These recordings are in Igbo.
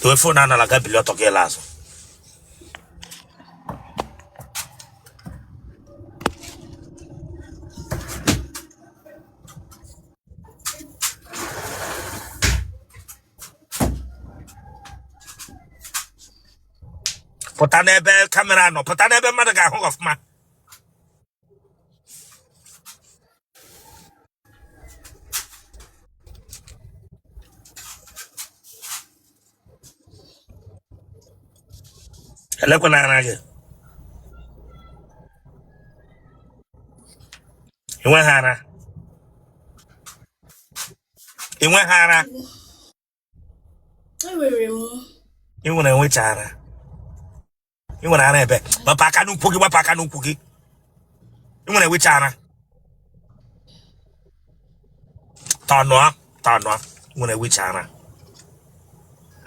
Dowe phone a n'ala ga bilie ọtọ gị ele azụ. Pụta n'ebe camera nọ, pụta n'ebe mmadụ ga-ahụ gị ọfụma. Elekwana ara gị. Ị nweghị ara. Ị nweghị ara. Enwere m. Ị nwere enwecha ara. Ị nwere ara ebe? Wepụ aka n'ukwu gị, wepụ aka n'ukwu gị. Ị nwere enwecha ara. Tọnụọ, tọnụọ. Ị nwere enwecha ara.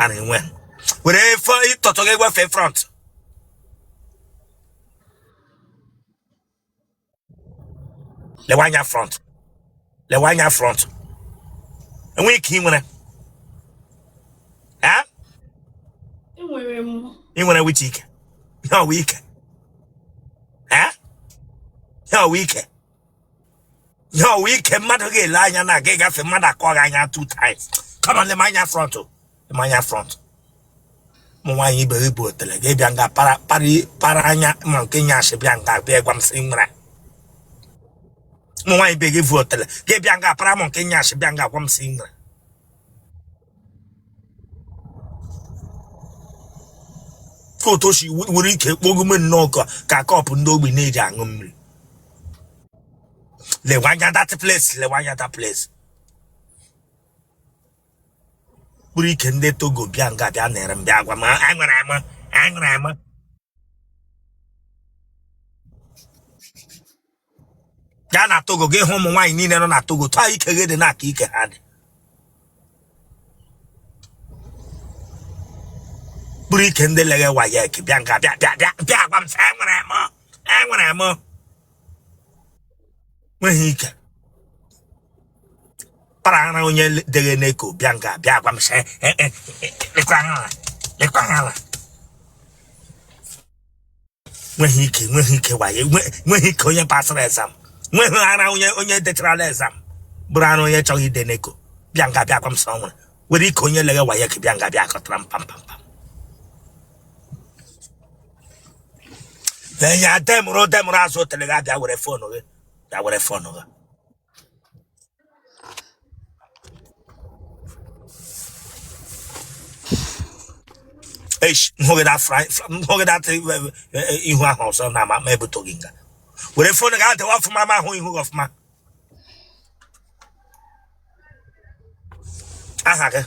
Ara enwe. Were efe ịtọtọ gị wefe front. Lewe anya front, lewe anya front. Enweghị ike ị nwere. Ha? Enwere m. Ị nwere which ike? Ihe ọwa ike. Ha? Ihe ọwa ike. Ihe ọwa ike mmadụ ga-ele anya na gị gafe mmadụ akọ gị anya two times. Come on, leme anya front. Leme anya front. Ụmụ nwaanyị ibe gị bụ otele gị bịa nga para para para anya ma nke nye asị bịa nga bịa gwa m sị nwere ụmụ nwaanyị ibe gị bụ otele gị bịa nga para ma nke nye asị bịa nga gwa m sị nwere ka otu o si were ike kpogume nnọọ ka cup ndị ogbi na-eji aṅụ mmiri. Lewe anya that place, lewe anya that place. Kpụrụ ike ndị Togo bịa nga bịa nere m bịa gwa m aṅụrụ ama aṅụrụ ama. Gaa na Togo gị hụ ụmụ nwaanyị niile nọ na Togo taa ike gị dị na aka ike ha dị. Kpụrụ ike ndị leghe WAEC bịa nga bịa bịa bịa bịa gwa m sị enwere m enwere m nweghị ike para ara onye deghe NECO bịa nga bịa gwa m sị e, e, e, lekwa ala lekwa ala nweghị ike nweghị ike waye nweghị ike onye pasịrị exam nweghị ara onye onye decharala exam bụrụ ara onye chọghị ide NECO bịa nga bịa gwa m sị ọ nwere were ike onye leghe WAEC bịa nga bịa kọtara m pam pam pam. Lee ya demụrụ demụrụ azụ otele gị abịa were phone gị bịa were phone gị. Eish, m hụ gị that m hụ gị that ihu ahụ ọzọ na ma ebute gị nga were phone gị adịwa ọfụma ma ahụ ihu gị ọfụma. Aha gị?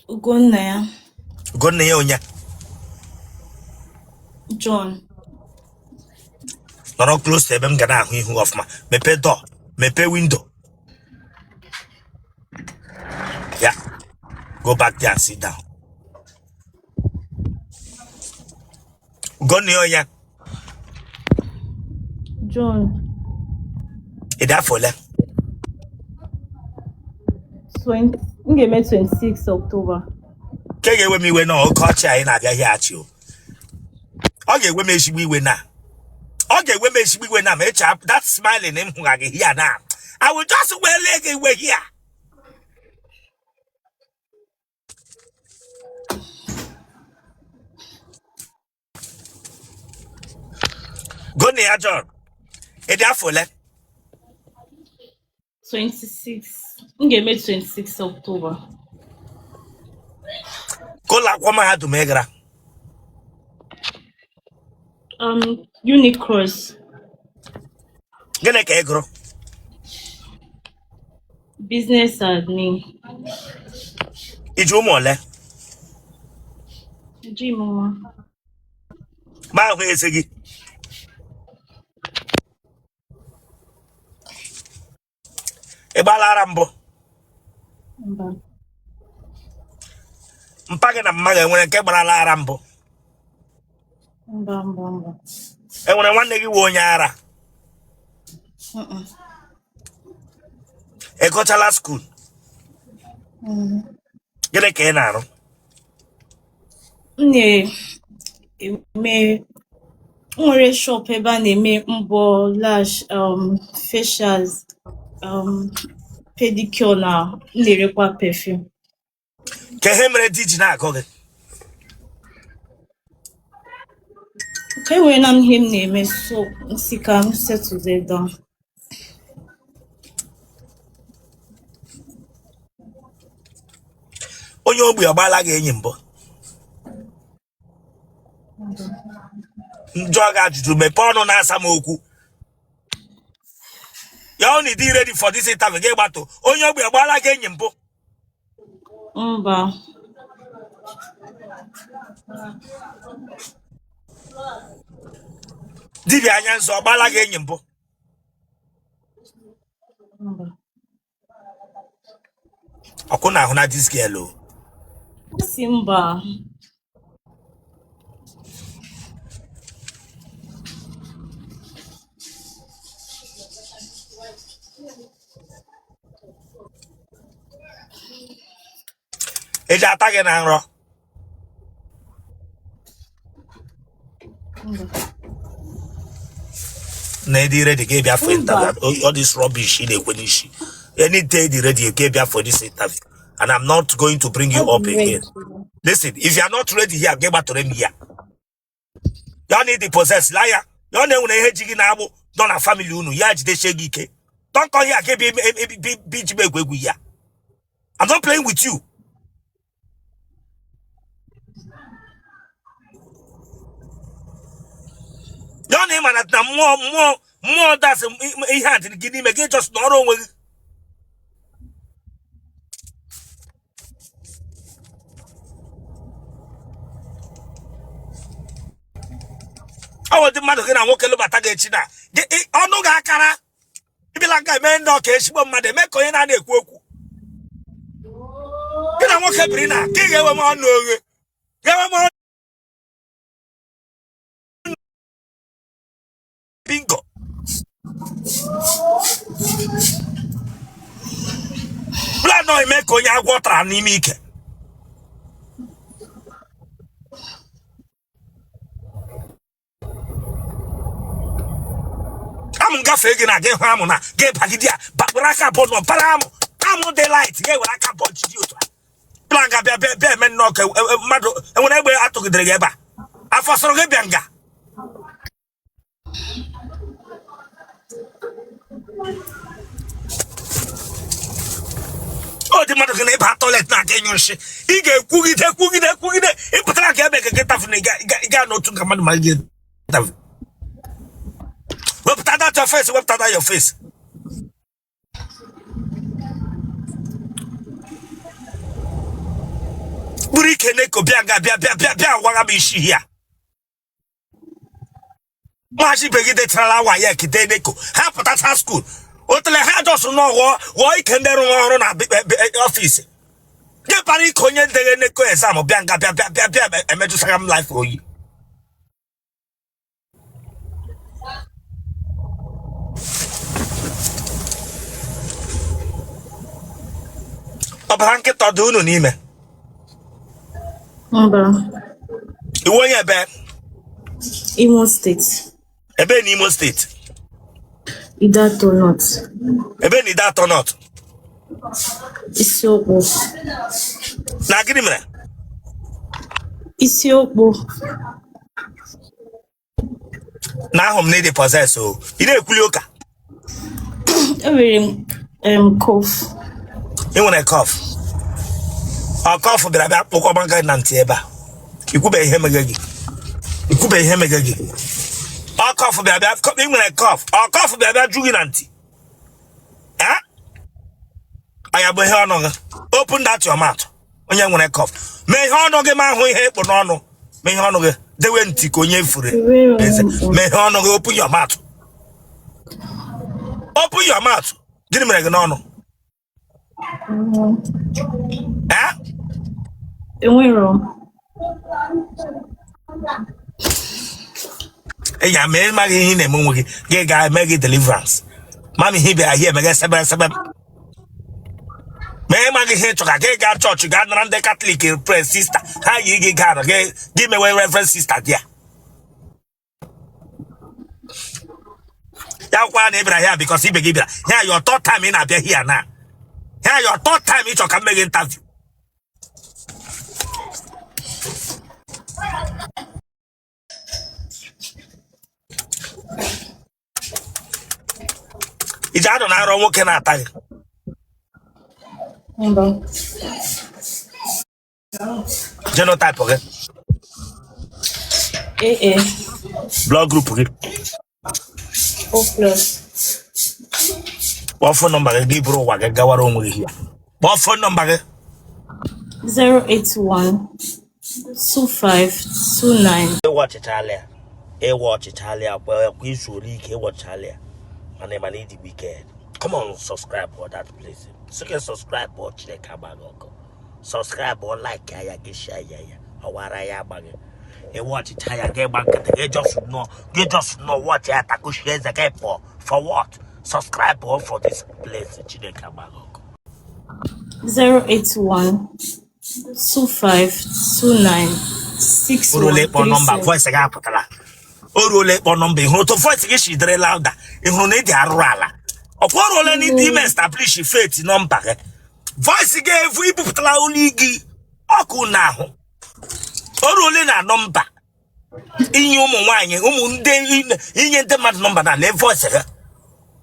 Ugonnaya. Ugonnaya onye? John. Nọrọ close to ebe m ga na-ahụ ihu ọfụma. Mepee door, mepee window. Ya, go back there and sit down. Ugonnaya onye? John. Ị dị afọ ole? 20, m ga-eme 26 October. Nke ga-ewe m iwe na oke ọchị anyị na-abịa here achị o. Ọ ga-ewe m ezigbo iwe na ọ ga-ewe m ezigbo iwe na ma echa that smiling m hụga gị here na I will just wele gị iwe here. Ugonnaya John, ị dị afọ ole? 26. M ga-eme 26 October. Ka ụlọ akwụkwọ mahadum ị gara? Unicross. Gịnị ka ị gụrụ? Business admin. I ji ụmụ ole? Eji m nwa. Ma ahụ eze gị. Ị gbala ara mbụ? Mba. Mpa gị na mma gị enwere nke gbarala ara mbụ? Mba, mba, mba. Enwere nwanne gị wụ onye ara? Mm-mm. Ị gụchala school? Mm. Gịnị ka ị na-arụ? M na-eme m nwere shop ebe a na-eme mbọ, lash, facials, pedicure na m na-erekwa perfume. Kee ihe mere di ji na-agụ gị? Ka enwere na m ihe m na-eme, so m sị ka m settle down. Onye ogbi ọ gbaala gị enyi mbụ? M jụọ gị ajụjụ, mepee ọnụ na-asa m okwu. Ya ọ na ị dị ready for this interview, gị gbatụ. Onye ogbi ọ gbaala gị enyi mbụ? Mba. Dibịa anya nzu ọ gbaala gị enyi mbụ? Mba. Ọkụ na ahụ na this girl o. Si mba. Eji ata gị na nrọ? Na ị dị ready ka ị bịa for interview. All this rubbish ị na-ekwe n'isi, any day dị ready ka ị bịa for this interview, and I'm not going to bring you up again. Listen, if you are not ready here, gị gbatụrụ m ya. Ya na ị dị possess la ya. Ya na enwere ihe ji gị na-agbụ nọ na family unu, ya jidesie gị ike. Don't come here ka ebe iji m egwu egwu ya. I'm not playing with you. Ya na ị ma na mmụọ dasị ihe a dị gị n'ime gị, just nọrọ onwe gị. Ọ bụ dị mmadụ gị na nwoke lụbata gị echi na ọnụ gị akara ịbịala nga eme ndị ọka ezigbo mmadụ eme ka onye na-ana ekwu okwu. Gị na nwoke biri na ka ị ga-enwe m ọnụ oghe, ga-enwe m ọnụ bingo. Bla nọ eme ka onye agwọ tara n'ime ike. Amụ ngafe gị na gị hụ amụ na gị bagide ya bakpụrụ aka abụọ nọ bara amụ amụ dị light gị were aka abụọ jide otu a. Bla nga bịa bịa bịa eme nnọọ ka mmadụ enwere egbe atụgidere gị ebe a afọ sọrọ gị bịa nga. Ọ dị mmadụ gị na ịba toilet na-aga ịnyụ nsị, ị ga-ekwugide kwugide kwugide ị pụtara ka ebe gị tafu na ị ga n'otu ka mmadụ ma gị tafu. Wepụta that your face, wepụta that your face. Buru ike na-eko bịa nga bịa bịa bịa bịa gwara m isi ya. Maazị ibe gị detara WAEC dee NECO, ha pụtacha school otele ha just nọ ghọọ ghọọ ike ndị rụrụ ọrụ na office. Gị para ike onye deghe NECO exam bịa nga bịa bịa bịa bịa emejụsara m life oyi. Ọbara nkịta dị unu n'ime? Mba. Ị wụ onye ebe? Imo State. Ebe na Imo State? Ideato North. Ebe na Ideato North? Isiokpo. Na gịnị mere? Isiokpo. Na ahụ m na ị dị possess o, ị na-ekwuli ụka. Enwere m cough. Ị nwere cough? Ọ cough bịara bịa kpụkọba gị na ntị ebe a. Ikwube ihe mege gị, ikwube ihe mege gị. Ọ cough bịara bịa, ị nwere cough, ọ cough bịara bịa ju gị na ntị. Anya bụ ihe ọnụ gị. Open that your mouth. Onye nwere cough, mee ihe ọnụ gị ma ahụ ihe ịkpụ n'ọnụ. Mee ihe ọnụ gị, dewe ntị ka onye furu eze. Mee ihe ọnụ gị, open your mouth, open your mouth. Gịnị mere gị n'ọnụ? Enwero. Ịnya ma ị maghị ihe ị na-eme onwe gị, gị ga-eme gị deliverance. Mama ihe bịara ahịa emeghe sebe sebe. Ma ị maghị ihe ị chọga, gị gaa chọọchị gaa nara ndị Catholic reverend sister ha yi gị gaa gị gị mewe reverend sister gị a. Ya kwara na ị bịara here because ibe gị bịara here. Your third time ị na-abịa here na here, your third time ị chọ ka m mee gị interview. Iji anọ na arọ nwoke na-ata gị? Mba. Genotype gị? AA. Blood group gị? O plus. Kpọọ phone number gị, gị buru ụwa gị gawara onwe gị here. Kpọọ phone number gị. 081 25 29. Ịwa ọchịchala ya, ịwa ọchịchala ya kwa kwa izu ole ike ịwọchala ya, mana ịma na ịdị wicked. Come on, subscribe for that place. Sị gị subscribe ọ, Chineke agba gị ọkụ. Subscribe ọ, like ya, gị share ya, ya ọwara ya agba gị. Ịwa ọchịcha ya, gị gba nkịtị, gị just nọ, gị just nọ watch ya, takushie eze gị pụọ. For what? Subscribe ọ for this place. Chineke agba gị ọkụ. 081 25 29 O ruola ịkpọ nọmba. 6137. Voice gị apụtala. O ruola ịkpọ nọmba. Ị hụrụ otu voice gị si dịrị louder? Ị hụrụ na ị dị arụrụ ala? Ọkwa o ruola na ịdị ime establish faith nọmba gị. Voice gị evu ibupụtala olu gị ọkụ n'ahụ. O ruola na nọmba inye ụmụ nwaanyị, ụmụ ndị, inye ndị mmadụ nọmba na lee voice gị,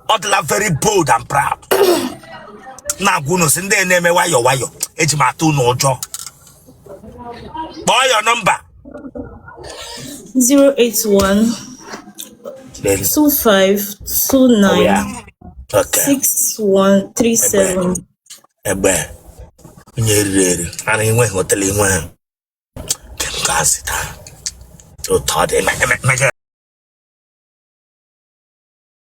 ọ dịla very bold and proud na-agwa unu sị ndị na-eme nwayọ nwayọ eji m atụ unu ụjọ. Kpọọ ya nọmba. 081 25 29 Okay. 6137. Egbe onye eriri eri ana enweghị hotel enweghị nke m ga-azụta otu ọ dị.